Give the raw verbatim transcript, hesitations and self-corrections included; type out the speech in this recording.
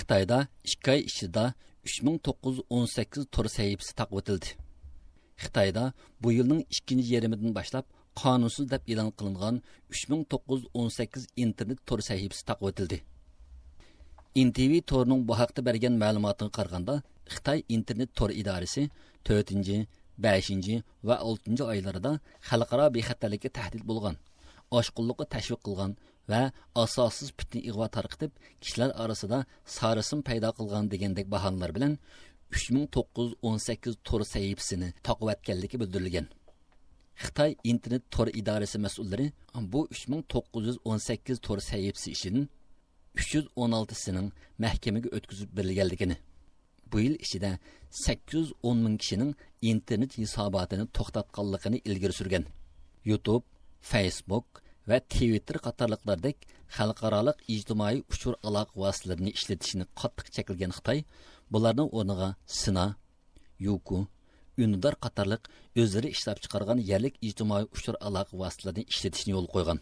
خىتايدا ئىككى ئاي ئىچىدە ئۈچ مىڭ توققۇز يۈز ئون سەككىز تور سەھىپىسى تاقىۋېتىلدى. خىتايدا بۇ يىلنىڭ ئىككىنچى يېرىمىدىن باشلاپ قانۇنسىز دەپ ئېلان قىلىنغان ئۈچ مىڭ توققۇز يۈز ئون سەككىز ئىنتېرنېت تور سەھىپىسى تاقىۋېتىلدى. ئېن تى ۋى تورنىڭ بۇ ھەقتە بەرگەن مەلۇماتىغا قارىغاندا، خىتاي ئىنتېرنېت تور ئىدارىسى تۆتىنچى، بەشىنچى ۋە ئالتىنچى ئايلىرىدا خەلقئارا بىخەتەرلىككە تەھدىت بولغان، ئاشقۇنلۇققا تەشۋىق قىلغان ۋە ئاساسسىز پىتنە ئىغۋا تارقىتىپ، كىشىلەر ئارىسىدا ساراسىم پەيدا قىلغان دېگەندەك باھانىلەر بىلەن ئۈچ مىڭ توققۇز يۈز ئون سەككىز تور سەھىپىسىنى تاقىۋەتكەنلىكى بىلدۈرۈلگەن. خىتاي ئىنتېرنېت تور ئىدارىسى مەسئۇللىرى بۇ ئۈچ مىڭ توققۇز يۈز ئون سەككىز تور سەھىپىسى ئىچىدىن ئۈچ يۈز ئون ئالتىسىنىڭ مەھكىمىگە ئۆتكۈزۈپ بېرىلگەنلىكىنى، بۇ يىل ئىچىدە سەككىز يۈز ئون مىڭ كىشىنىڭ ئىنتېرنېت ھېساباتىنى توختاتقانلىقىنى ئىلگىرى سۈرگەن. يۇتۇب، فەيسبۇك ۋە تىۋىتتېر قاتارلىقلاردەك خەلقئارالىق ئىجتىمائىي ئۇچۇر ئالاقە ۋاسىتىلىرىنى ئىشلىتىشنى قاتتىق چەكلىگەن خىتاي بۇلارنىڭ ئورنىغا سىنا، يۇكۇ، ئۈندىدار قاتارلىق ئۆزلىرى ئىشلەپچىقارغان يەرلىك ئىجتىمائىي ئۇچۇر ئالاقە ۋاسىتىلىرىنى ئىشلىتىشنى يولغا قويغان.